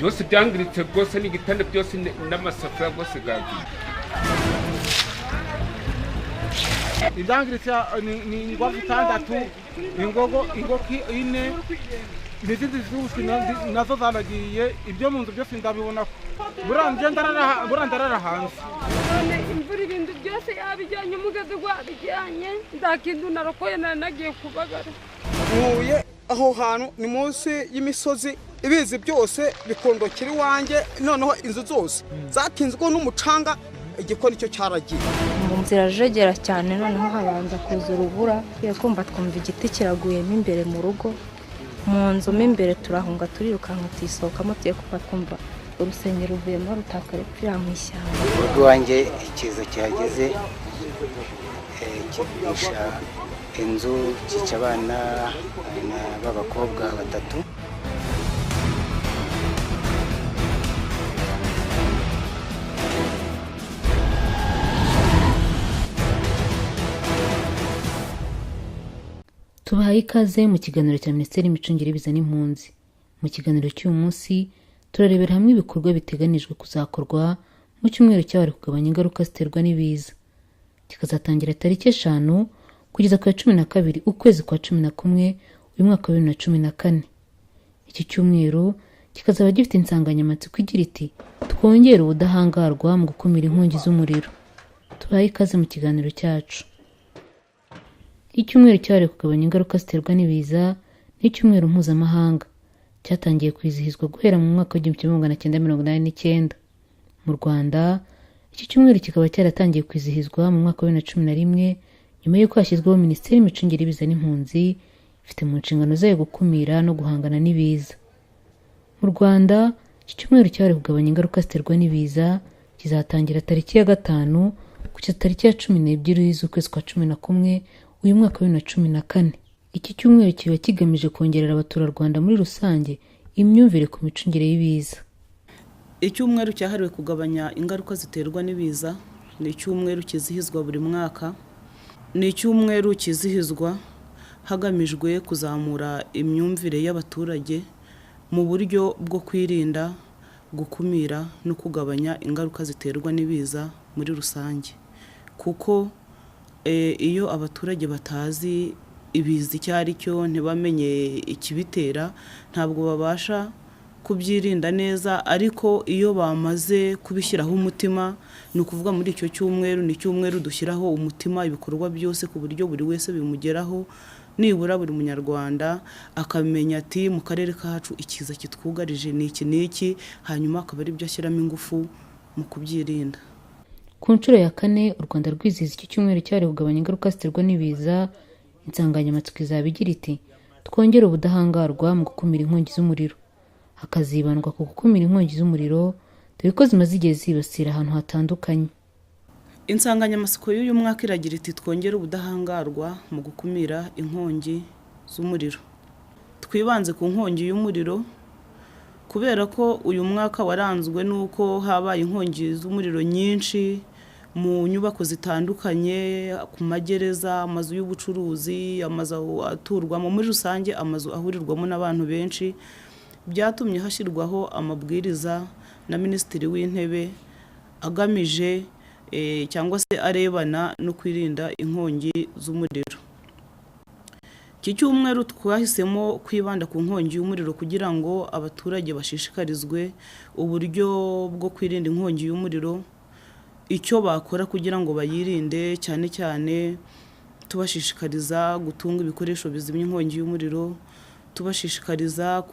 Byose byangiritse rwose, n'igitanda byose n'amasafuriya rwose gagiye. Ibyangiritse ni ingwavu 6, ingogo ingoki 4, n'izindi zose nazo zaragiye. Ibyo mu nzu byose ndabibona, buriya ndarara hanze. None imvura ibintu byose yabijyanye, umugezi gwabijyanye, nta kintu narokoye, nari nagiye kubagara. Ntuye aho hantu ni munsi y'imisozi, ibizi byose bikondokera iwanjye, noneho inzu zose zatinzwe n'umucanga, igikoni cyo cyaragiye. Zirajegera cyane, noneho habanza kuza urubura, tugiye kumva twumva igiti kiraguyemo imbere mu rugo, mu nzu mo imbere, turahunga turirukanka tuyisohokamo, tugiye kumva twumva urusengero ruvuyemo rutaka rupfira mu ishyamba. Urugo iwanjye ikiza kihageze, kigurisha inzu, cyica abana b'abakobwa 3. Tubahaye ikaze mu kiganiro cya Minisiteri y'Imicungire y'Ibiza n'Impunzi. Mu kiganiro cy'uyu munsi turarebera hamwe ibikorwa biteganijwe kuzakorwa mu cyumweru cyahariwe kugabanya ingaruka ziterwa n'ibiza, kikazatangira tariki 5 kugeza ku ya 12 ukwezi kwa 11 uyu mwaka wa 2014. Iki cyumweru kikazaba gifite insanganyamatsiko igira iti: twongere ubudahangarwa mu gukumira inkongi z'umuriro. Tubahaye ikaze mu kiganiro cyacu. Icyumweru cyahariwe kugabanya ingaruka ziterwa n'ibiza ni icyumweru mpuzamahanga cyatangiye kwizihizwa guhera mu mwaka wa 1989. Mu Rwanda iki cyumweru kikaba cyaratangiye kwizihizwa mu mwaka wa 2011, nyuma y'uko hashyizweho Minisiteri y'Imicungire y'Ibiza n'Impunzi ifite mu nshingano zayo gukumira no guhangana n'ibiza. Mu Rwanda iki cyumweru cyahariwe kugabanya ingaruka ziterwa n'ibiza kizatangira tariki ya 5 kugeza tariki ya 12 z'ukwezi kwa 11 uyu mwaka wa 2014. Iki cyumweru kiba kigamije kongerera abaturarwanda muri rusange imyumvire ku micungire y'ibiza. Icyumweru cyahariwe kugabanya ingaruka ziterwa n'ibiza ni icyumweru kizihizwa buri mwaka. Ni icyumweru kizihizwa hagamijwe kuzamura imyumvire y'abaturage mu buryo bwo kwirinda, gukumira no kugabanya ingaruka ziterwa n'ibiza muri rusange. Kuko iyo abaturage batazi ibiza icyo ari cyo, ntibamenye ikibitera, ntabwo babasha kubyirinda neza. Ariko iyo bamaze kubishyiraho umutima, ni ukuvuga muri icyo cyumweru, ni icyumweru dushyiraho umutima ibikorwa byose ku buryo buri wese bimugeraho, nibura buri munyarwanda akamenya ati mu karere kacu ikiza kitwugarije ni iki n'iki, hanyuma akaba ari byo ashyiramo ingufu mu kubyirinda. Ku nshuro ya 4 u Rwanda rwizihiza iki cyumweru cyahariwe kugabanya ingaruka ziterwa n'ibiza, insanganyamatsiko izaba igira iti: twongere ubudahangarwa mu gukumira inkongi z'umuriro. Hakazibandwa ku gukumira inkongi z'umuriro, dore ko zimaze igihe zibasira ahantu hatandukanye. Insanganyamatsiko y'uyu mwaka iragira iti: twongere ubudahangarwa mu gukumira inkongi z'umuriro. Twibanze ku nkongi y'umuriro kubera ko uyu mwaka waranzwe n'uko habaye inkongi z'umuriro nyinshi mu nyubako zitandukanye, ku magereza, amazu y'ubucuruzi, amazu aturwamo, muri rusange amazu ahurirwamo n'abantu benshi. Byatumye hashyirwaho amabwiriza na Minisitiri w'Intebe agamije cyangwa se arebana no kwirinda inkongi z'umuriro. Iki cyumweru twahisemo kwibanda ku nkongi y'umuriro kugira ngo abaturage bashishikarizwe uburyo bwo kwirinda inkongi y'umuriro, icyo bakora kugira ngo bayirinde, cyane cyane tubashishikariza gutunga ibikoresho bizimya inkongi y'umuriro, tubashishikariza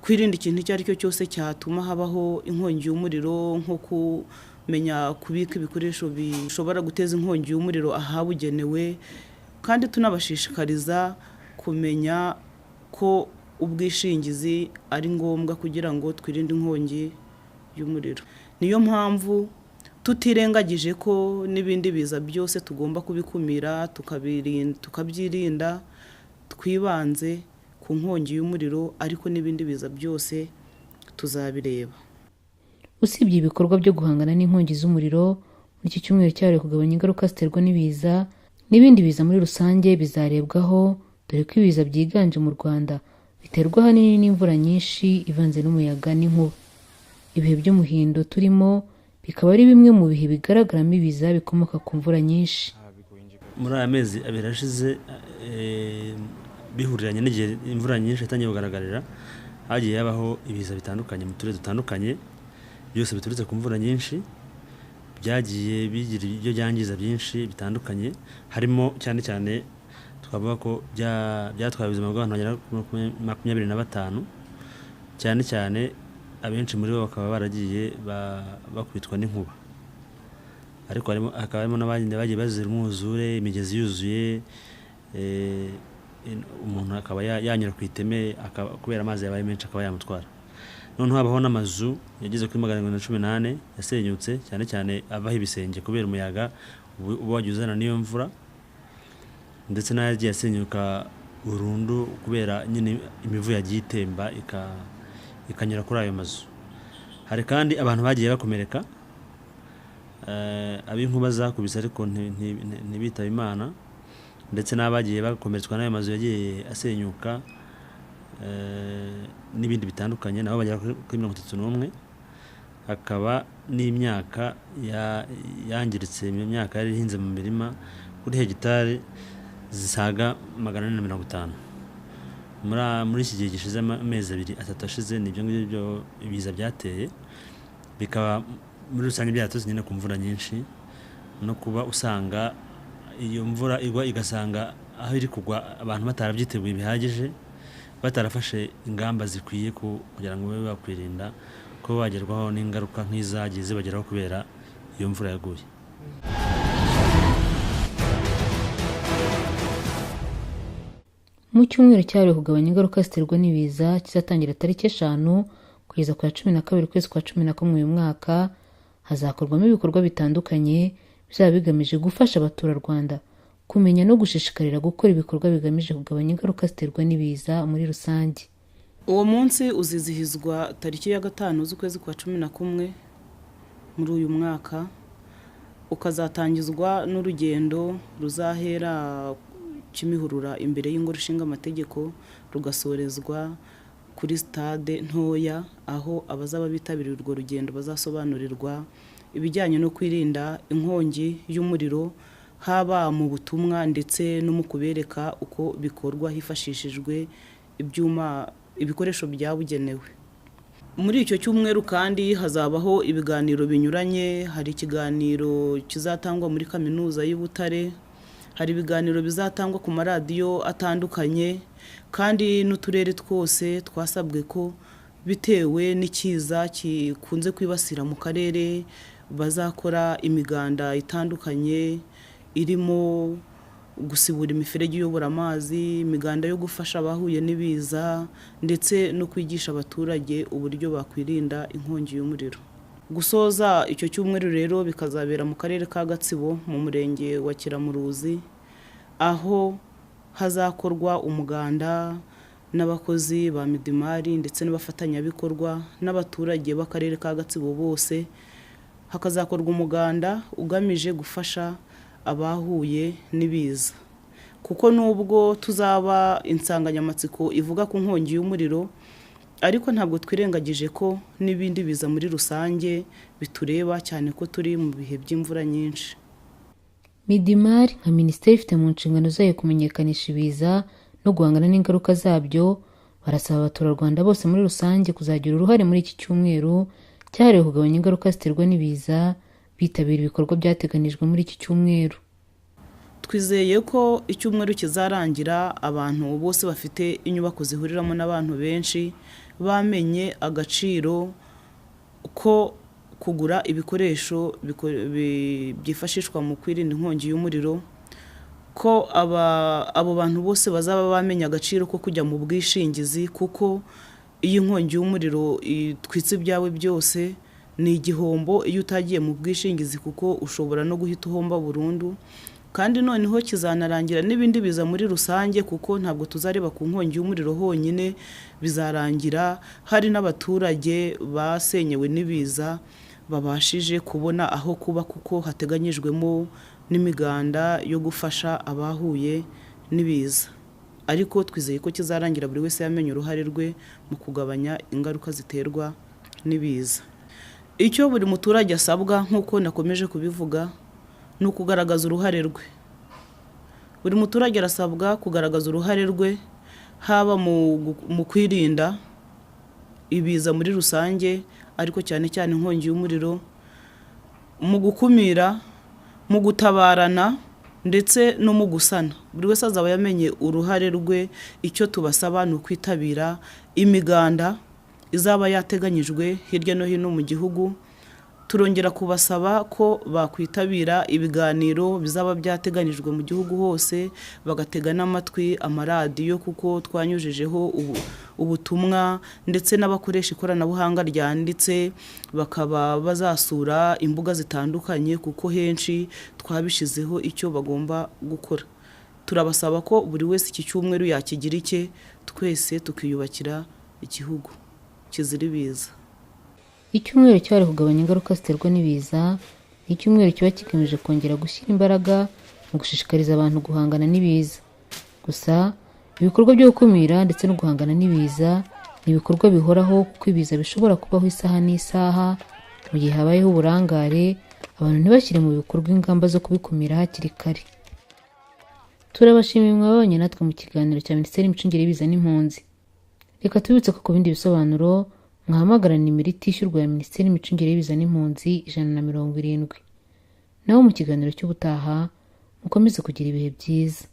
kwirinda ikintu icyo ari cyo cyose cyatuma habaho inkongi y'umuriro, nko kumenya kubika ibikoresho bishobora guteza inkongi y'umuriro ahabugenewe, kandi tunabashishikariza kumenya ko ubwishingizi ari ngombwa kugira ngo twirinde inkongi y'umuriro. Niyo mpamvu tutirengagije ko n'ibindi biza byose tugomba kubikumira, tukabyirinda, twibanze ku nkongi y'umuriro, ariko n'ibindi biza byose tuzabireba. Usibye ibikorwa byo guhangana n'inkongi z'umuriro, muri iki cyumweru cyahariwe kugabanya ingaruka ziterwa n'ibiza, n'ibindi biza muri rusange bizarebwaho, dore ko ibiza byiganje mu Rwanda biterwa ahanini n'imvura nyinshi ivanze n'umuyaga n'inkuba. Ibihe by'umuhindo turimo bikaba ari bimwe mu bihe bigaragaramo ibiza bikomoka ku mvura nyinshi. Muri aya mezi abiri ashize, bihuriranye n'igihe imvura nyinshi yatangiye kugaragarira, hagiye habaho ibiza bitandukanye mu turere dutandukanye, byose biturutse ku mvura nyinshi, byagiye bigira ibyo byangiza byinshi bitandukanye, harimo cyane cyane twavuga ko byatwaye ubuzima bw'abantu bagera kuri 25, cyane cyane abenshi muri bo bakaba baragiye bakubitwa n'inkuba, ariko hakaba harimo n'abandi bagiye bazira umwuzure, imigezi yuzuye, umuntu akaba yanyura ku iteme kubera amazi yabaye menshi akaba yamutwara. Noneho habaho n'amazu yageze kuri 714 yasenyutse, cyane cyane avaho ibisenge kubera umuyaga uba wagiye uzana n'iyo mvura, ndetse n'ayagiye asenyuka burundu kubera nyine imivu yagiye itemba ikanyura kuri ayo mazu. Hari kandi abantu bagiye bakomereka, ab'inkuba zakubise ariko ntibitabe Imana, ndetse n'abagiye bakomeretswa n'ayo mazu yagiye asenyuka, n'ibindi bitandukanye, nabo bagera kuri 31. Hakaba n'imyaka yangiritse, imyaka yari ihinze mu mirima kuri hegitari zisaga 450. Muri iki gihe gishize, amezi abiri atatu ashize, ni ibyo ngibyo ibiza byateye, bikaba muri rusange byaturutse nyine ku mvura nyinshi, no kuba usanga iyo mvura igwa igasanga aho iri kugwa abantu batarabyiteguye bihagije, batarafashe ingamba zikwiye kugira ngo babe bakwirinda ko bagerwaho n'ingaruka nk'izagiye zibageraho kubera iyo mvura yaguye. Mu cyumweru cyahariwe kugabanya ingaruka ziterwa n'ibiza kizatangira tariki 5 kugeza ku ya 12 ukwezi kwa 11 uyu mwaka, hazakorwamo ibikorwa bitandukanye bizaba bigamije gufasha abaturarwanda kumenya no gushishikarira gukora ibikorwa bigamije kugabanya ingaruka ziterwa n'ibiza muri rusange. Uwo munsi uzizihizwa tariki ya 5 z'ukwezi kwa 11 muri uyu mwaka, ukazatangizwa n'urugendo ruzahera Kimihurura imbere y'Ingoro Ishinga Amategeko, rugasorezwa kuri stade ntoya, aho abazaba bitabiriye urwo rugendo bazasobanurirwa ibijyanye no kwirinda inkongi y'umuriro, haba mu butumwa ndetse no mu kubereka uko bikorwa hifashishijwe ibyuma, ibikoresho byabugenewe. Muri icyo cyumweru kandi hazabaho ibiganiro binyuranye. Hari ikiganiro kizatangwa muri Kaminuza y'u Butare, hari ibiganiro bizatangwa ku maradiyo atandukanye, kandi n'uturere twose twasabwe ko bitewe n'ikiza gikunze kwibasira mu karere bazakora imiganda itandukanye, irimo gusibura imiferege iyobora amazi, imiganda yo gufasha abahuye n'ibiza, ndetse no kwigisha abaturage uburyo bakwirinda inkongi y'umuriro. Gusoza icyo cyumweru rero bikazabera mu karere ka Gatsibo mu murenge wa Kiramuruzi, aho hazakorwa umuganda n'abakozi ba Midimari ndetse n'abafatanyabikorwa n'abaturage b'akarere ka Gatsibo bose. Hakazakorwa umuganda ugamije gufasha abahuye n'ibiza, kuko nubwo tuzaba insanganyamatsiko ivuga ku nkongi y'umuriro, ariko ntabwo twirengagije ko n'ibindi biza muri rusange bitureba, cyane ko turi mu bihe by'imvura nyinshi. Midimari nka minisiteri ifite mu nshingano zayo kumenyekanisha ibiza no guhangana n'ingaruka zabyo, barasaba abaturarwanda bose muri rusange kuzagira uruhare muri iki cyumweru cyahariwe kugabanya ingaruka ziterwa n'ibiza, bitabira ibikorwa byateganijwe muri iki cyumweru. Twizeye ko icyumweru kizarangira abantu bose bafite inyubako zihuriramo n'abantu benshi bamenye agaciro ko kugura ibikoresho byifashishwa mu kwirinda inkongi y'umuriro, ko abo bantu bose bazaba bamenye agaciro ko kujya mu bwishingizi, kuko iyo inkongi y'umuriro itwitse ibyawe byose ni igihombo iyo utagiye mu bwishingizi, kuko ushobora no guhita uhomba burundu. Kandi noneho kizanarangira n'ibindi biza muri rusange, kuko ntabwo tuzareba ku nkongi y'umuriro honyine, bizarangira hari n'abaturage basenyewe n'ibiza babashije kubona aho kuba, kuko hateganyijwemo n'imiganda yo gufasha abahuye n'ibiza. Ariko twizeye ko kizarangira buri wese yamenye uruhare rwe mu kugabanya ingaruka ziterwa n'ibiza. Icyo buri muturage asabwa, nk'uko nakomeje kubivuga, ni ukugaragaza uruhare rwe. Buri muturage arasabwa kugaragaza uruhare rwe, haba mu kwirinda ibiza muri rusange, ariko cyane cyane inkongi y'umuriro, mu gukumira, mu gutabarana ndetse no mu gusana. Buri wese azaba yamenye uruhare rwe. Icyo tubasaba ni ukwitabira imiganda izaba yateganyijwe hirya no hino mu gihugu. Turongera kubasaba ko bakwitabira ibiganiro bizaba byateganyijwe mu gihugu hose, bagatega n'amatwi amaradiyo kuko twanyujijeho ubutumwa, ndetse n'abakoresha ikoranabuhanga ryanditse bakaba bazasura imbuga zitandukanye, kuko henshi twabishyizeho icyo bagomba gukora. Turabasaba ko buri wese iki cyumweru yakigira icye, twese tukiyubakira igihugu kizira ibiza. Icyumweru cyahariwe kugabanya ingaruka ziterwa n'ibiza ni icyumweru kiba kigamije kongera gushyira imbaraga mu gushishikariza abantu guhangana n'ibiza. Gusa ibikorwa byo gukumira ndetse no guhangana n'ibiza ni ibikorwa bihoraho, kuko ibiza bishobora kubaho isaha n'isaha mu gihe habayeho uburangare, abantu ntibashyire mu bikorwa ingamba zo kubikumira hakiri kare. Turabashimiye mwababanye natwe mu kiganiro cya Minisiteri y'Imicungire y'Ibiza n'Impunzi. Reka tubibutse ko ku bindi bisobanuro mwahamagara nimero itishyurwa ya Minisiteri y'Imicungire y'Ibiza n'Impunzi 170. Naho mu kiganiro cy'ubutaha mukomeze kugira ibihe byiza.